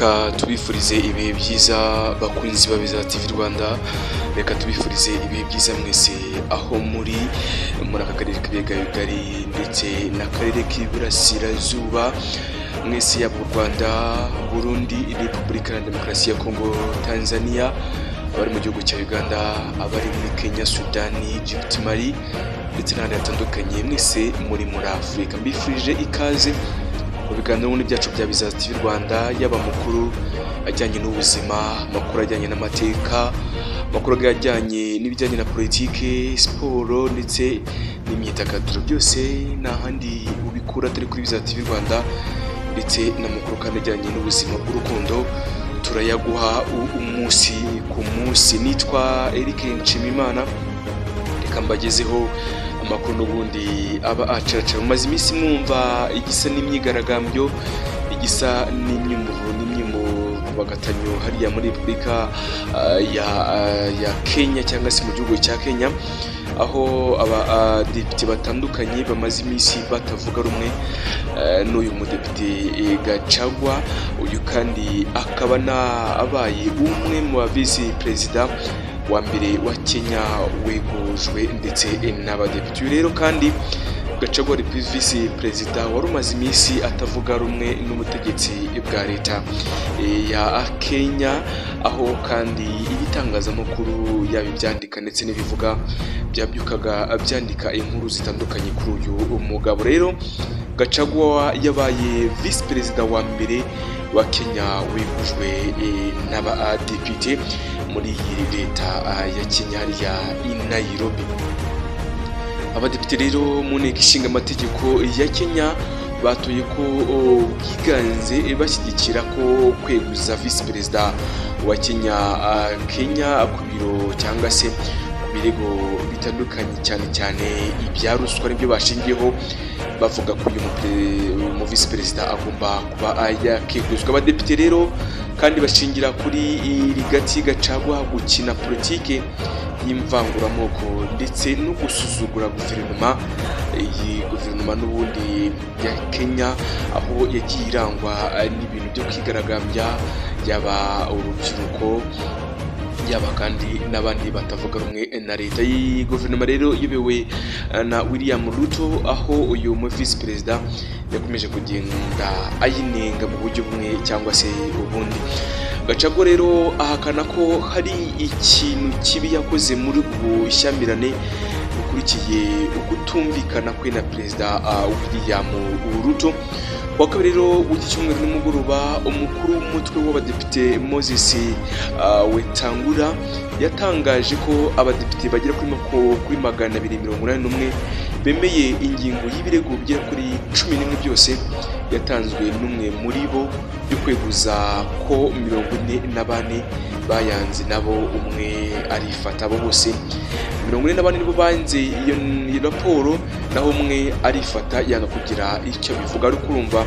Reka tubifurize ibihe byiza bakunzi ba Biza TV Rwanda, reka tubifurize ibihe byiza mwese aho muri aka karere k'ibiyaga bigari ndetse n'akarere k'iburasirazuba, mwese yaba u Rwanda, Burundi, Repubulika ya Demokarasi ya Kongo, Tanzania, abari mu gihugu cya Uganda, abari muri Kenya, Sudani, Djibouti, Mali ndetse n'ahandi hatandukanye, mwese muri Afurika. Mbifurije ikaze mu biganiro n'ubundi byacu bya Biza TV Rwanda, yaba amakuru ajyanye n'ubuzima, amakuru ajyanye n'amateka, amakuru ajyanye n'ibijyanye na politiki, siporo ndetse n'imyidagaduro, byose nta handi ubikura atari kuri Biza TV Rwanda, ndetse n'amakuru kandi ajyanye n'ubuzima bw'urukundo turayaguha umunsi ku munsi. Nitwa Eric Nshimimana, reka mbagezeho amakuru n'ubundi aba acaca. Mumaze iminsi mwumva igisa n'imyigaragambyo, igisa n'imyivumbagatanyo hariya muri Repubulika ya Kenya cyangwa se mu gihugu cya Kenya, aho abadepite batandukanye bamaze iminsi batavuga rumwe n'uyu mudepite Gachagua. Uyu kandi akaba abaye umwe mu ba visi perezida wa mbere wa Kenya wegujwe ndetse n'abadepite. Uyu rero kandi Gachagua visi perezida wari umaze iminsi atavuga rumwe n'ubutegetsi bwa leta ya Kenya, aho kandi ibitangazamakuru yaba ibyandika ndetse n'ibivuga byabyukaga byandika inkuru zitandukanye kuri uyu mugabo. Rero Gachagua yabaye visi perezida wa mbere wa Kenya wegujwe n'abadepite muri iyi leta ya Kenya hariya i Nairobi. Abadepite rero mu nteko ishinga amategeko ya Kenya batoye ko bwiganze bashyigikira ko kweguza visi perezida wa Kenya ku biro cyangwa se ku birego bitandukanye, cyane cyane ibya ruswa nibyo bashingiyeho bavuga ko uyu mu visi perezida agomba kuba yakeguzwa. Abadepite rero kandi bashingira kuri Rigathi Gachagua gukina politike y'imvanguramoko ndetse no gusuzugura guverinoma. Iyi guverinoma n'ubundi ya Kenya aho yagiye irangwa n'ibintu byo kwigaragambya, yaba urubyiruko, yaba kandi n'abandi batavuga rumwe na leta. Iyi guverinoma rero iyobowe na William Ruto, aho uyu mu visi perezida yakomeje kugenda ayinenga mu buryo bumwe cyangwa se ubundi. Gachagua rero ahakana ko hari ikintu kibi yakoze muri ubu bushyamirane bukurikiye ukutumvikana kwe na perezida William Ruto. Kuwa kabiri rero w'iki cyumweru nimugoroba, umukuru w'umutwe w'abadepite Moses Wetangula yatangaje ko abadepite bagera kuri 281 bemeye ingingo y'ibirego bigera kuri 11 byose yatanzwe n'umwe muri bo byo kweguza ko 44 bayanze, nabo umwe arifata. Abo bose 44 nibo banze iyo raporo, naho umwe arifata yanga kugira icyo bivuga. Ariko urumva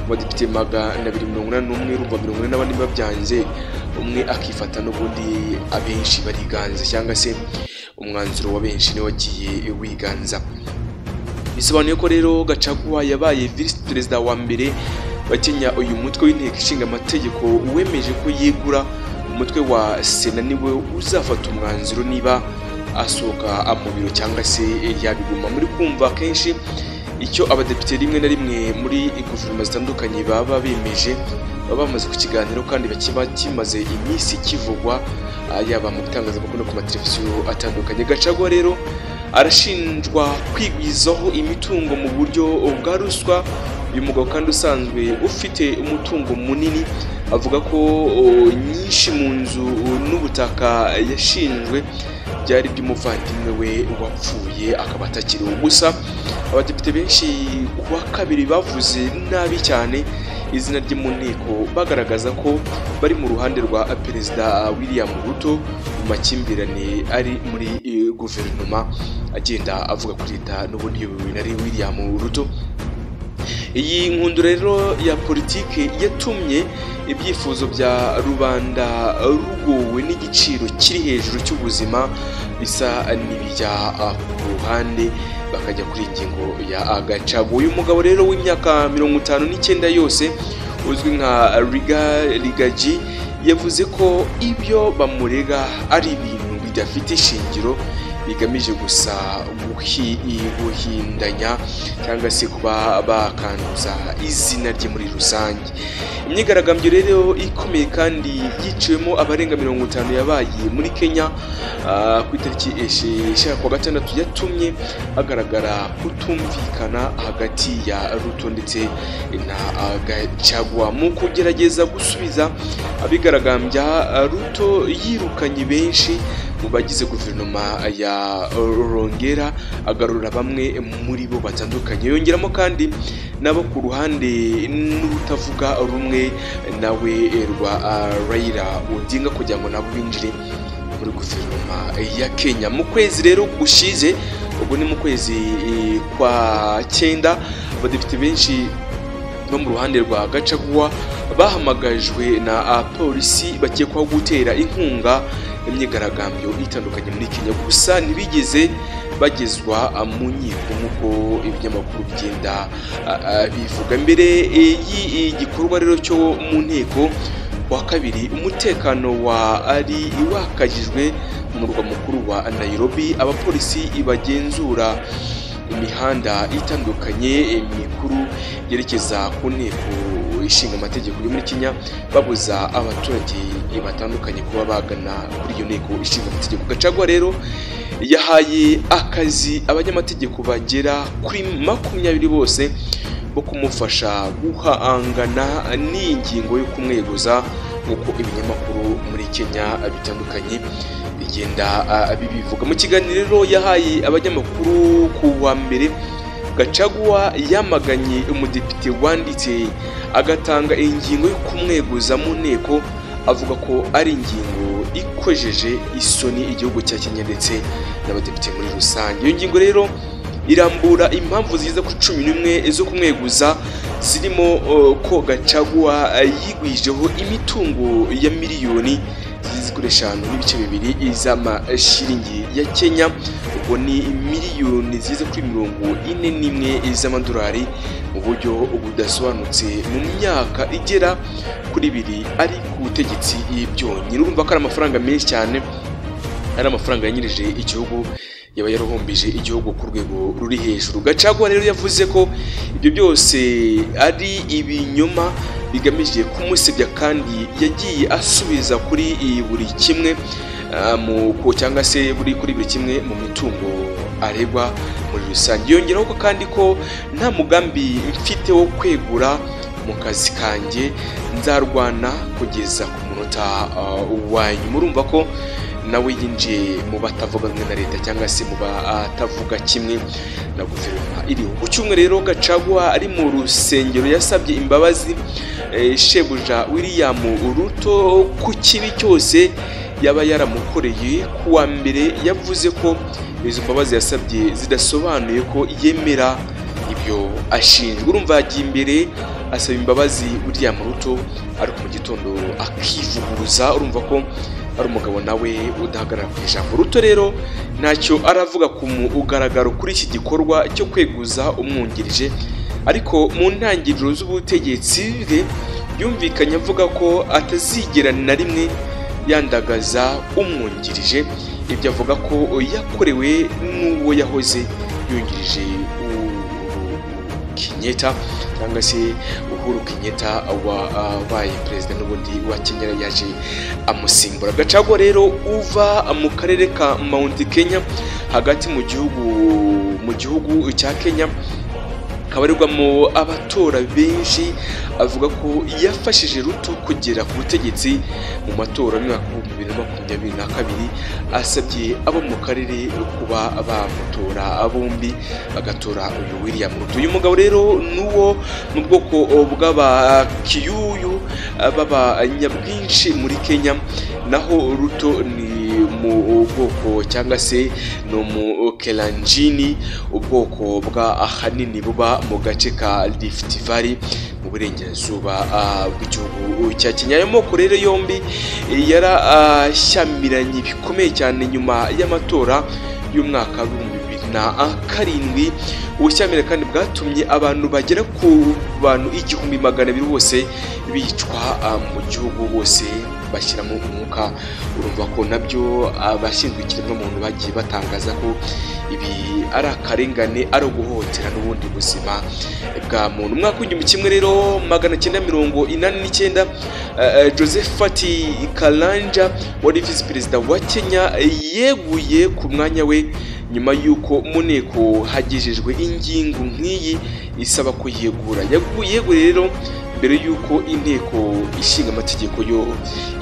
abadepite 281, urumva 44 babyanze, umwe akifata, n'ubundi abenshi bariganza cyangwa se umwanzuro wa benshi niwe wagiye wiganza. Bisobanuye ko rero Gachagua yabaye visi perezida wa mbere wa Kenya. Uyu mutwe w'inteko ishinga amategeko wemeje ko yegura umutwe wa Sena niwe uzafata umwanzuro niba asohoka mu biro cyangwa se yabiguma. Muri kumva kenshi icyo abadepite rimwe na rimwe muri guverinoma zitandukanye baba bemeje, baba bamaze kukiganiro kandi bakiba kimaze iminsi kivugwa, yaba mu bitangazamakuru no ku mateleviziyo atandukanye. Gachagua rero arashinjwa kwigwizaho imitungo mu buryo bwa ruswa. Uyu mugabo kandi usanzwe ufite umutungo munini avuga ko nyinshi mu nzu n'ubutaka yashinjwe byari by'umuvandimwe we wapfuye akaba atakiriho. Gusa abadepite benshi kuwa kabiri bavuze nabi cyane izina rye mu nteko, bagaragaza ko bari mu ruhande rwa perezida William Ruto mu makimbirane ari muri guverinoma, agenda avuga kuri leta n'ubundi iyobowe na William Ruto. Iyi nkundu rero ya politike yatumye ibyifuzo bya rubanda rugowe n'igiciro kiri hejuru cy'ubuzima bisa n'ibijya ku ruhande, bakajya kuri ingingo ya Gachagua. Uyu mugabo rero w'imyaka 59 yose uzwi nka Rigathi yavuze ko ibyo bamurega ari ibintu bidafite ishingiro, bigamije gusa guhindanya cyangwa se kuba bakanduza izina rye muri rusange. Imyigaragambyo rero ikomeye kandi yiciwemo abarenga 50 yabaye muri Kenya ku itariki 6 kwa gatandatu yatumye hagaragara kutumvikana hagati ya Ruto ndetse na Gachagua. Mu kugerageza gusubiza abigaragambya, Ruto yirukanye benshi mu bagize guverinoma ya Rongera, agarura bamwe muri bo batandukanye, yongeramo kandi nabo ku ruhande n'utavuga rumwe nawe rwa Raila Odinga kugira ngo nabo binjire muri guverinoma ya Kenya. Mu kwezi rero gushize, ubwo ni mu kwezi kwa 9, abadepite benshi bo mu ruhande rwa Gachagua bahamagajwe na polisi bakekwaho gutera inkunga imyigaragambyo itandukanye muri Kenya, gusa ntibigeze bagezwa mu nkiko nk'uko ibinyamakuru bigenda bivuga. Mbere y'igikorwa rero cyo mu nteko wa kabiri, umutekano wa ari wakajijwe mu murwa mukuru wa Nairobi. Abapolisi bagenzura imihanda itandukanye mikuru yerekeza ku nteko ishinga amategeko yo muri Kenya, babuza abaturage batandukanye kuba bagana kuri iyo nteko ishinga amategeko. Gachagua rero yahaye akazi abanyamategeko bagera kuri 20 bose bo kumufasha guhangana n'iyi ngingo yo kumweguza, nk'uko ibinyamakuru muri Kenya bitandukanye bigenda bibivuga. Mu kiganiro yahaye abanyamakuru ku wa mbere, Gachagua yamaganye umudepite wanditse agatanga ingingo yo kumweguza mu nteko, avuga ko ari ingingo ikojeje isoni igihugu cya Kenya ndetse n'abadepite muri rusange. Iyo ngingo rero irambura impamvu ziza ku 11 zo kumweguza, zirimo ko Gachagua yigwijeho imitungo ya miliyoni zigera 5.2 z'amashiringi ya Kenya, ubwo ni miliyoni ziza kuri 41 z'amadolari mu buryo budasobanutse mu myaka igera kuri 2 ari ku butegetsi byonyine. Urumva ko ari amafaranga menshi cyane, ari amafaranga yanyirije igihugu, yaba yaruhombije igihugu ku rwego ruri hejuru. Gachagua rero yavuze ko ibyo byose ari ibinyoma bigamije kumusebya, kandi yagiye asubiza kuri buri kimwe cyangwa se kuri buri kimwe mu mitungo aregwa muri rusange. Yongeraho ko kandi ko nta mugambi mfite wo kwegura mu kazi kanjye, nzarwana kugeza ku munota wa nyuma. Urumva ko nawe yinjiye mu batavuga rumwe na leta cyangwa se mu batavuga kimwe na guverinoma iriho. Ku cyumweru rero Gachagua ari mu rusengero yasabye imbabazi shebuja William Ruto ku kibi cyose yaba yaramukoreye. Ku wa mbere yavuze ko izo mbabazi yasabye zidasobanuye ko yemera ibyo ashinjwa. Urumva yagiye imbere asaba imbabazi William Ruto, ariko mu gitondo akivuguruza. Urumva ko ari umugabo nawe udahagarara ku ijambo. Ruto rero ntacyo aravuga ku mugaragaro kuri iki gikorwa cyo kweguza umwungirije, ariko mu ntangiriro z'ubutegetsi bwe yumvikanye avuga ko atazigera na rimwe yandagaza umwungirije. Ibyo avuga ko yakorewe n'uwo yahoze yungirije Kenyatta cyangwa se Uhuru Kenyatta wabaye perezida n'ubundi wa Kenya yaje amusimbura. Gachagua rero uva mu karere ka Mount Kenya hagati mu gihugu cya Kenya, kabarirwamo abatora benshi, avuga ko yafashije Ruto kugera ku butegetsi mu matora y'umwaka 2022, asabye abo mu karere kuba bamutora bombi bagatora uyu William Ruto. Uyu mugabo rero nuwo mu bwoko bw'abakiyuyu b'abanyabwinshi muri Kenya, naho Ruto ni mu bwoko cyangwa se ni mu Kelanjini, ubwoko bwa ahanini buba mu gace ka Rift Valley mu burengerazuba bw'igihugu cya Kenya. Ayo moko rero yombi yarashyamiranye bikomeye cyane nyuma y'amatora y'umwaka 2007. Ubushyamirane kandi bwatumye abantu bagera ku bantu 1200 bose bicwa mu gihugu, bose bashyiramo umwuka. Urumva ko nabyo abashinzwe ikiremwamuntu bagiye batangaza ko ibi ari akarengane, ari uguhohotera n'ubundi buzima bwa muntu. Umwaka w'1989, Josephat Karanja wari visi perezida wa Kenya yeguye ku mwanya we nyuma y'uko mu nteko hagejejwe ingingo nk'iyi isaba ko yegura. Yeguye rero mbere y'uko inteko ishinga amategeko yo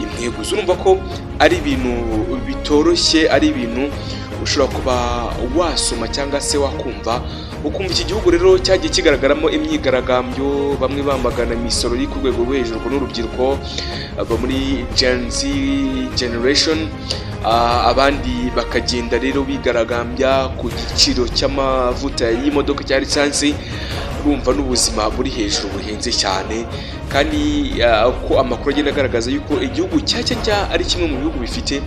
imweguza. Urumva ko ari ibintu bitoroshye, ari ibintu ushobora kuba wasoma cyangwa se wakumva ukumva. Iki gihugu rero cyagiye kigaragaramo imyigaragambyo, bamwe bamagana imisoro iri ku rwego rwo hejuru n'urubyiruko bo muri Gen Z generation, abandi bakagenda rero bigaragambya ku giciro cy'amavuta y'imodoka cya lisansi. Urumva n'ubuzima buri hejuru buhenze cyane, kandi ko amakuru agenda agaragaza yuko igihugu cya Kenya ari kimwe mu bihugu bifite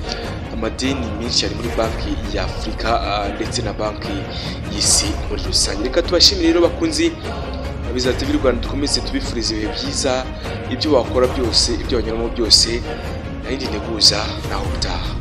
amadeni menshi ari muri Banki ya Afurika ndetse na Banki y'Isi muri rusange. Reka tubashimire rero bakunzi Biza TV Rwanda, dukomeze tubifuriza ibihe byiza, ibyo wakora byose, ibyo wanyuramo byose, nayindi nteguza naho utaha.